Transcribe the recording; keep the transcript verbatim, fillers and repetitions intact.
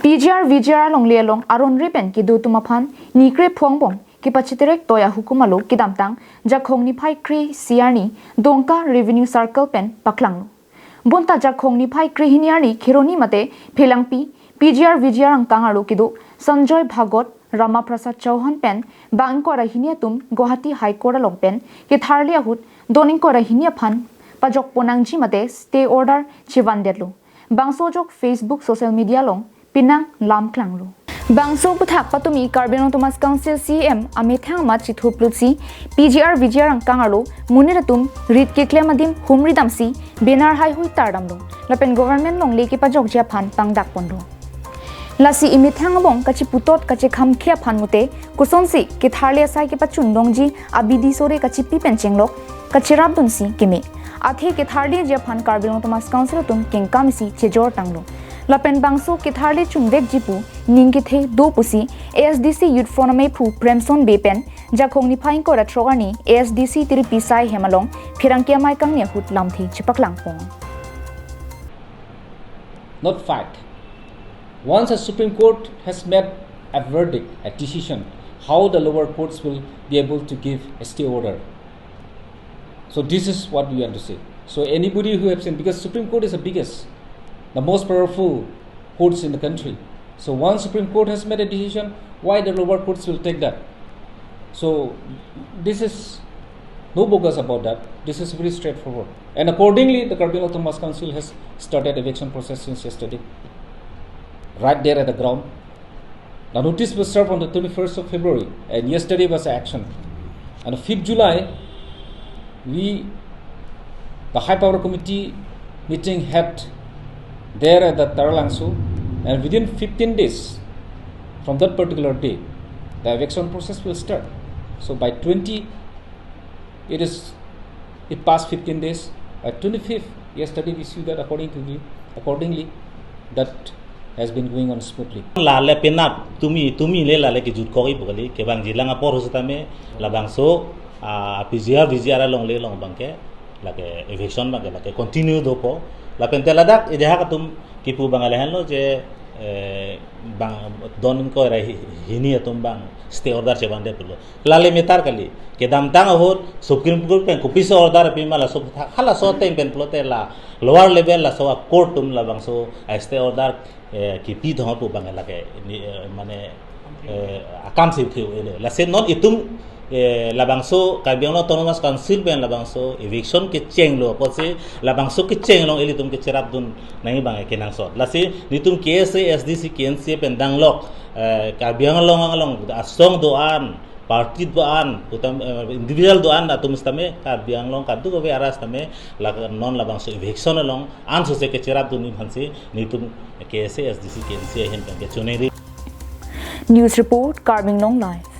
P G R V G R alongle along aron re pen kedo atum aphan ni krephongbong kepachiterek toi ahukum alo kedamtang Jakhong niphai kre-isi arni Dongka Revenue Circle pen paklanglo. Bonta Jakhong niphai krehini arni Kheroni mate Phelangpi P G R V G R angkang arlo kedo Sanjoy Bhagat, Rama Prasad Chauhan pen bang ingkoi ra hini atum Guwahati High Court along pen ketharli ahut don ingkoi ra hini aphan pajokpon nangji mate stay order chevandetlo. Bangso ajok Facebook social media along penang lam klanglo. Bangso aputhak patumi Karbi Anglong Autonomous Council C E M amethang amat chithurplutsi P G R V G R angkang arlo monit atum rit keklem adim humri damsi banner haihui tardamlo. Lapen government alongle kepajokji aphan pangdakponlo. Lasi emethang abong kachiputot kachekhamkhe aphan mute kosonsi ketharli asai kepachundongji abidi sore kachipi pen chenglok kacherapdunsi keme. Athe ketharliji aphan Karbi Anglong Autonomous Council atum kengkam isi chejor tanglo. Lapen bangso ketharli chunvekji pu ning kethe do pusi A S D C Youth Forum amephu Premson Bey pen Jakhong niphai ingkoi ra throk arni A S D C Tiripi Sai hem along pherangke amei kangni ahut lamthe chepaklangpon. Not fact. Once a Supreme Court has made a verdict, a decision, how the lower courts will be able to give a stay order? So this is what we want to say. So anybody who have seen, because Supreme Court is the biggest, the most powerful courts in the country. So once Supreme Court has made a decision, why the lower courts will take that? So this is no bogus about that. This is very straightforward. And accordingly, the Karbi Anglong Autonomous Council has started eviction process since yesterday, right there at the ground. The notice was served on the twenty-first of February, and yesterday was the action. And on fifth July, we, the High Power Committee meeting had there at the Taralangso, and within fifteen days from that particular day, the eviction process will start. So by twenty, it is, it passed fifteen days. By twenty-fifth, yesterday we see that according to the, accordingly, that has been going on smoothly. Lale penap tumi tumi le lale kejutkok-i pu kali, kevangji lang apor ahutame labangso a P G R V G R alongle along abangke lake eviction abangke lake continue dopo. Lapen te ladak idehak atum kipu abang lahenlo je, eh, bang don ingkoi ra hi-, hini atum abang stay order chevande pulo. Lale metar kali. Kedamtang ahut Supreme Court pen kopiso order pima laso aputhak, halaso ateng pen pulote la lower level laso a court atum labangso a stay order, eh, kipi thong pu abang lake ni, eh, mane, eh, akam si theu ele. Lasi non itum, eh, labangso Karbi Anglong Autonomous Council pen labangso eviction kechenglo apotsi labangso kecheng along ilitum kecherapdun nangji abang kenangsot. Lasi nelitum K S A, S D C, K N C A pen danglok, eh, Karbi Anglong along asong do-an, party do-an, utam, eh, individual do-an atum sitame Karbi Anglong kadokave arat sitame la non labangso eviction along ansose kecherapdunji aphansi nelitum K S A, S D C, K N C A ahin pen kechoningri. News report, Karbi Anglong Live.